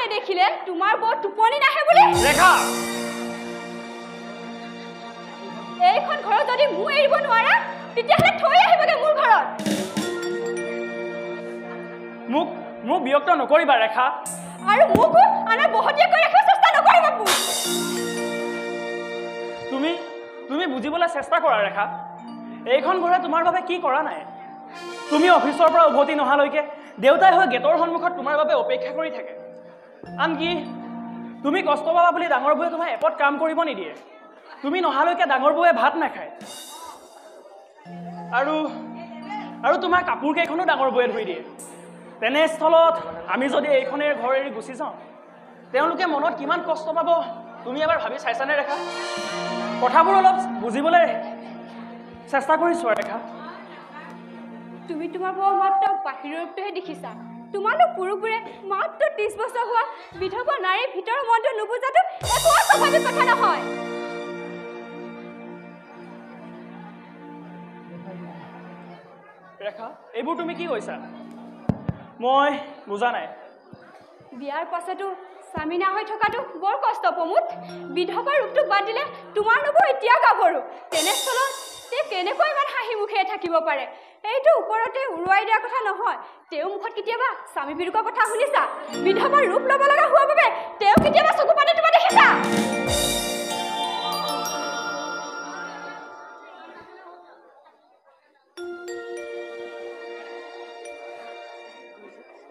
নেদেখিলে তোমাৰ বৰ টোপনি নাহে বুলি? ৰেখা, এইখন ঘৰত যদি মোৰ এৰিব নোৱাৰা তেতিয়াহ'লে থৈ আহিবগে মোৰ ঘৰত। মোক মোক বিৰক্ত নকৰিবা ৰেখা। আৰু মোকো আনৰ বহতীয়া কৰি ৰাখিব চেষ্টা নকৰিবা। তুমি তুমি বুজিবলৈ চেষ্টা কৰা ৰেখা, এইখন ঘৰে তোমাৰ বাবে কি কৰা নাই। তুমি অফিচৰ পৰা উভতি নহালৈকে দেউতাই হৈ গেটৰ সন্মুখত তোমাৰ বাবে অপেক্ষা কৰি থাকে। আনকি তুমি কষ্ট পাবা বুলি ডাঙৰ বৌয়ে তোমাৰ এপত কাম কৰিব নিদিয়ে। তুমি নহালৈকে ডাঙৰ বৌয়ে ভাত নাখায়। আৰু আৰু তোমাৰ কাপোৰ কেইখনো ডাঙৰ বৌয়ে ধুই দিয়ে। তেনেস্থলত আমি যদি এইখনেৰে ঘৰ এৰি গুচি যাওঁ, তেওঁলোকে মনত কিমান কষ্ট পাব তুমি এবাৰ ভাবি চাইছানে ৰেখা? কথাবোৰ অলপ বুজিবলৈ চেষ্টা কৰি চোৱা ৰেখা। তুমি তোমাৰ বৌ মাত্ৰ বাহিৰৰ ৰূপটোহে দেখিছা। তোমালোক পুৰুষবোৰে মাত্ৰ 30 বছৰ হোৱা বিধৱা নাৰীৰ ভিতৰৰ মনটো নুবুজাটো একো অস্বাভাৱিক কথা নহয়। ৰেখা, এইবোৰ তুমি কি কৈছা? মই বুজা নাই। বিয়াৰ পাছতো স্বামী হৈ থকাটো বৰ কষ্ট প্ৰমোদ। বিধৱা ৰূপটোক বাদ দিলে তোমাৰ নবৌ এতিয়া গাভৰু। তেনেস্থলত তেওঁ কেনেকৈ ইমান হাঁহি মুখেৰে থাকিব পাৰে? এইটো ওপৰতে উৰুৱাই দিয়া কথা নহয়। তেওঁৰ মুখত কেতিয়াবা স্বামী বিৰুকৰ কথা শুনিছা? বিধৱাৰ ৰূপ ল'ব লগা হোৱাৰ বাবে তেওঁ কেতিয়াবা চকু পানী তোমাৰ দেখিছা?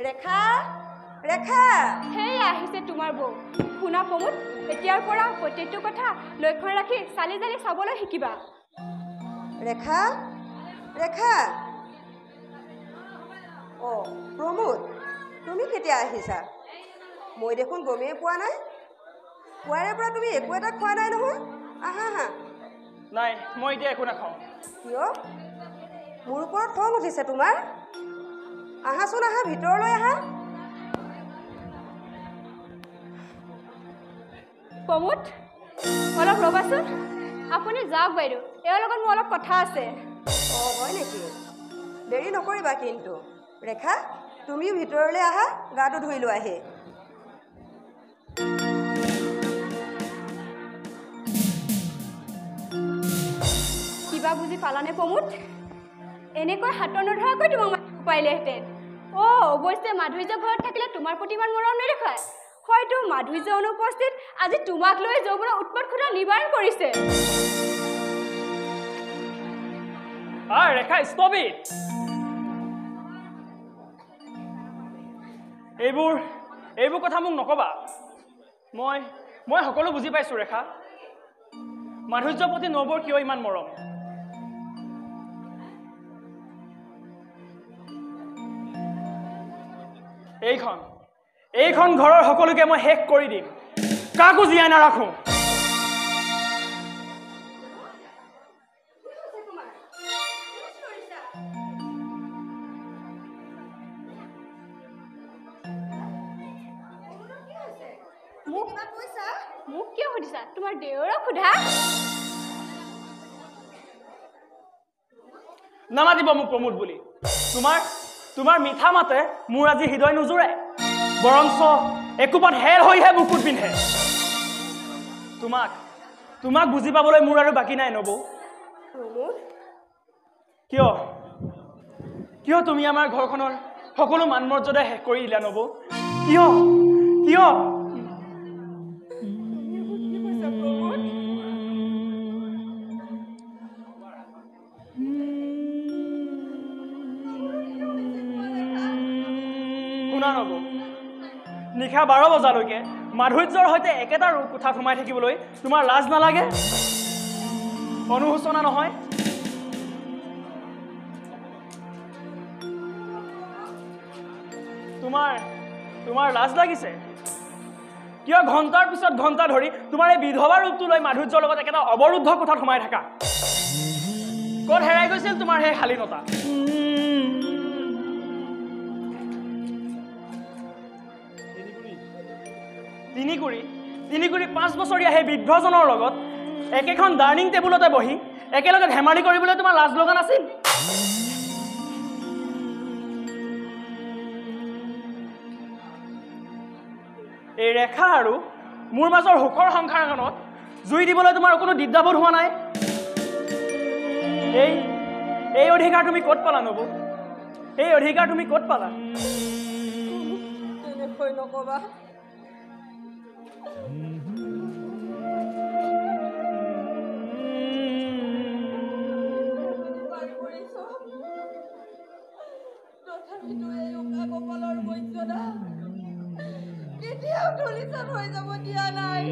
ৰেখা, ৰেখা, সেয়া আহিছে তোমাৰ বৌ। শুনা প্ৰমোদ, এতিয়াৰ পৰা প্ৰত্যেকটো কথা লক্ষ্য ৰাখি চালি জালি চাবলৈ শিকিবা। ৰেখা, ৰেখা। অঁ প্ৰমোদ, তুমি কেতিয়া আহিছা? মই দেখোন গমেই পোৱা নাই। পুৱাৰে পৰা তুমি একো এটা খোৱা নাই নহয়। আহা আহা। নাই, মই এতিয়া একো নাখাওঁ। কিয়? মোৰ ওপৰত খং উঠিছে তোমাৰ? আহাচোন আহা, ভিতৰলৈ আহা। প্ৰমোদ, অলপ ৰ'বাচোন। আপুনি যাওক বাইদেউ, এওঁৰ লগত মোৰ অলপ কথা আছে। অঁ হয় নেকি? দেৰি নকৰিবা কিন্তু। ৰেখা, তুমিও ভিতৰলৈ আহা, গাটো ধুই লোৱাহি। কিবা বুজি পালানে প্ৰমোদ? এনেকৈ হাতত নধৰাকৈ তোমাক মাতিব পাৰিলেহেঁতেন। অ' অৱশ্যে মাধুৰ্য ঘৰত থাকিলে তোমাৰ প্ৰতি ইমান মৰম নেদেখুৱায়। হয়তো মাধুৰ্য অনুপস্থিত আজি তোমাক লৈ যৌৱনৰ উৎপাত খুটা নিবাৰণ কৰিছে। ৰেখা, ষ্টপ it. এইবোৰ এইবোৰ কথা মোক নকবা। মই মই সকলো বুজি পাইছোঁ ৰেখা। মাধুৰ্যৰ প্ৰতি নবৌৰ কিয় ইমান মৰম? এইখন এইখন ঘৰৰ সকলোকে মই শেষ কৰি দিম, কাকো জীয়াই নাৰাখোঁ। মোক কিয় সুধিছা? তোমাৰ দেউৰক সোধা। নামাতিব মোক প্ৰমোদ বুলি। তোমাৰ তোমাৰ মিঠা মাতে মোৰ আজি হৃদয় নোজোৰে, বৰঞ্চ একোপাত হেৰ হৈহে বুকুত বিন্ধে। তোমাক তোমাক বুজি পাবলৈ মোৰ আৰু বাকী নাই নবৌ। কিয় কিয় তুমি আমাৰ ঘৰখনৰ সকলো মান মৰ্যাদা শেষ কৰি দিলা নবৌ? কিয় কিয়? শুনা নবৌ, নিশা 12 বজালৈকে মাধুৰ্যৰ সৈতে একেটা কোঠাত সোমাই থাকিবলৈ তোমাৰ লাজ নালাগে? অনুশোচনা নহয়? তোমাৰ তোমাৰ লাজ লাগিছে? কিয় ঘণ্টাৰ পিছত ঘণ্টা ধৰি তোমাৰ এই বিধৱা ৰূপটো লৈ মাধুৰ্যৰ লগত একেটা অৱৰুদ্ধ কোঠাত সোমাই থাকা? ক'ত হেৰাই গৈছিল তোমাৰ সেই শালীনতা? তিনি কুৰি 5 বছৰীয়া সেই বৃদ্ধজনৰ লগত একেখন ডাইনিং টেবুলতে বহি একেলগে ধেমালি কৰিবলৈ তোমাৰ লাজ লগা নাছিল? এই ৰেখা আৰু মোৰ মাজৰ সুখৰ সংসাৰখনত জুই দিবলৈ তোমাৰ কোনো দ্বিধাবোধ হোৱা নাই? এই এই অধিকাৰ তুমি ক'ত পালা নবৌ? এই অধিকাৰ তুমি ক'ত পালা? তেনেকৈ নকবা। তথাপিতো এই উকা কপালৰ মৰ্যাদা কেতিয়াও ধূলিসাৎ হৈ যাব দিয়া নাই।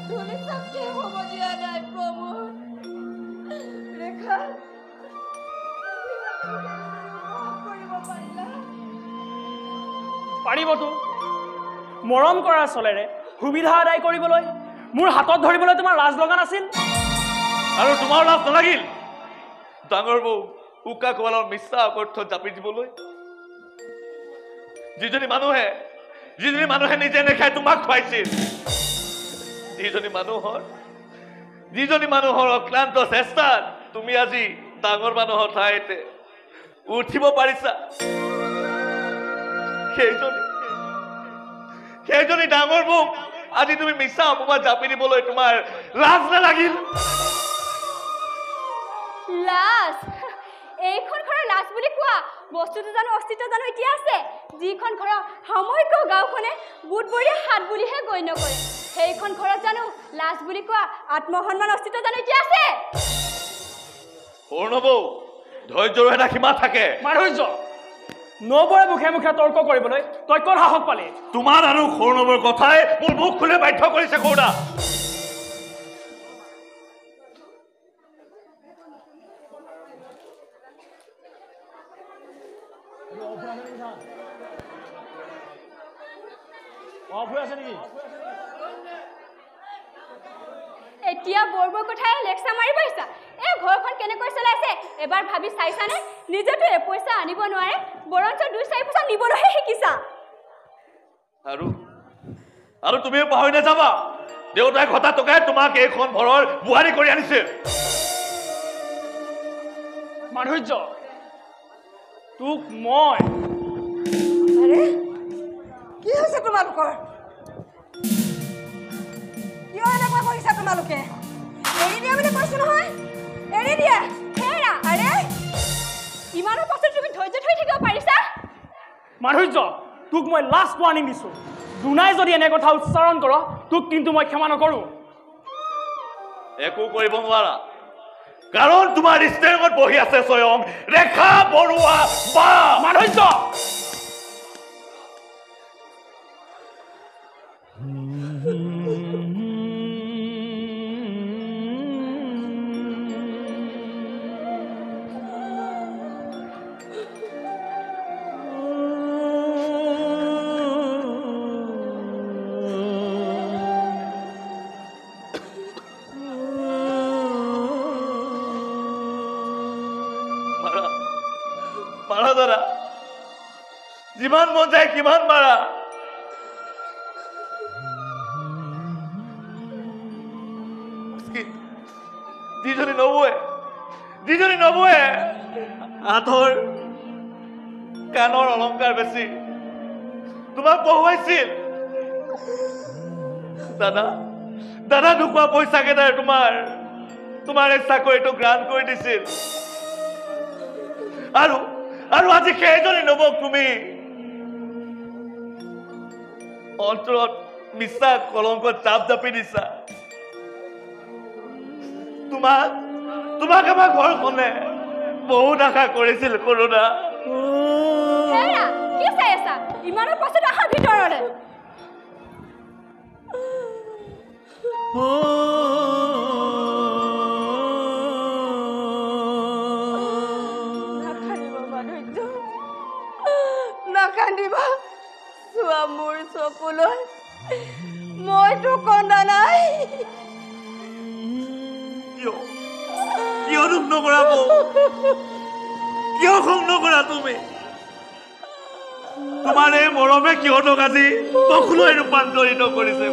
ধূলিসাৎ হ'ব দিয়া নাই প্ৰমোদ। ৰেখা, পাৰিবতো মৰম কৰাৰ চলেৰে সুবিধা আদায় কৰিবলৈ মোৰ হাতত ধৰিবলৈ তোমাৰ লাজ লগা নাছিল? আৰু তোমাৰ লাজ নালাগিল ডাঙৰ বৌ উকা কপালৰ মিছা অকৰ্থ জাপি দিবলৈ? যিজনী মানুহে নিজে নেখাই তোমাক খুৱাইছিল, যিজনী মানুহৰ অক্লান্ত চেষ্টাত তুমি আজি ডাঙৰ মানুহৰ ঠাইতে উঠিব পাৰিছা, সেইজনী ডাঙৰ বৌ আজি তুমি মিছা অপবাদ জাপি দিবলৈ তোমাৰ লাজ নালাগিল? লাজ? এইখন ঘৰৰ লাজ বুলি কোৱা বস্তুটো জানো অস্তিত্ব জানো এতিয়া আছে? যিখন ঘৰৰ সামগ্ৰ গাঁওখনে বুধবৰীয়া হাত বুলিহে গণ্য কৰে, সেইখন ঘৰত জানো লাজ বুলি কোৱা আত্মসন্মান অস্তিত্ব জানো এতিয়া আছে? সৌৰভৌ, ধৈৰ্যৰো এটা সীমা থাকে। মাধুৰ্য, নবৌৰে মুখে মুখে তৰ্ক কৰিবলৈ তই ক'ত সাহস পালি? তোমাৰ আৰু সৌৰভৰ কথাই মোৰ মুখ খুলি বাধ্য কৰিছে কৰুণা। এতিয়া বৰ বৰ কথাই লেকচাৰ মাৰি পাইছা। এই ঘৰখন কেনেকৈ চলাইছে এবাৰ ভাবি চাইছানে? নিজেতো এপইচা আনিব নোৱাৰে, বৰঞ্চ 2-4 পইচা নিবলৈহে শিকিছা। আৰু আৰু তুমিও পাহৰি নাযাবা, দেউতাই ঘটা টকাই তোমাক এইখন ঘৰৰ বোৱাৰী কৰি আনিছিল। মাধুৰ্য, তোক মই। আৰে কি হৈছে তোমালোকৰ? কিয় এনেকুৱা কৰিছা তোমালোকে? এৰি দিয়া বুলি কৈছো নহয়, এৰি দিয়া। হেৰা, আৰে ইমানৰ পাছত তুমি ধৈৰ্য ধৰি থাকিব পাৰিছা? মাধুৰ্য, তোক মই লাষ্ট ৱাৰ্ণিং দিছো। দুনাই যদি এনে কথা উচ্চাৰণ কৰ, তোক কিন্তু মই ক্ষমা নকৰো। একো কৰিব নোৱাৰা, কাৰণ তোমাৰ ষ্টেৰিঙত বহি আছে স্বয়ং ৰেখা বৰুৱা বা। মাধুৰ্য, দাদা, যিমান মন যায় সিমান মাৰা। যিজনী নবৌৱে হাতৰ কাণৰ অলংকাৰ বেছি তোমাক পঢ়ুৱাইছিল, দাদা দাদা ঢুকুৱা পইচা কেইটাৰে তোমাৰ এই চাকৰিটো গ্ৰান্ট কৰি দিছিল। আৰু আৰু আজি সেইজনী নবৌক তুমি অন্তৰত মিছা কলংকত জাপ জাপি দিছা। তোমাক আমাৰ ঘৰখনে বহুত আশা কৰিছিল কৰোণা। কি চাই আছা? ইমানৰ পাছত আহা ভিতৰলৈ। নাকান্দিবা, চোৱা মোৰ চকুলৈ, মইতো কন্দা নাই। কিয় দুখ নকৰা বৌ? কিয় খং নকৰা তুমি? তোমাৰ এই মৰমে সিহঁতক আজি পশুলৈ ৰূপান্তৰিত কৰিছে।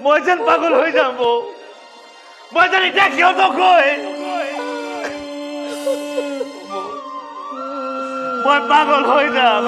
মই যেন পাগল হৈ যাম বৌ, মই যেন এতিয়া সিহঁতক গৈ মই পাগল হৈ যাম।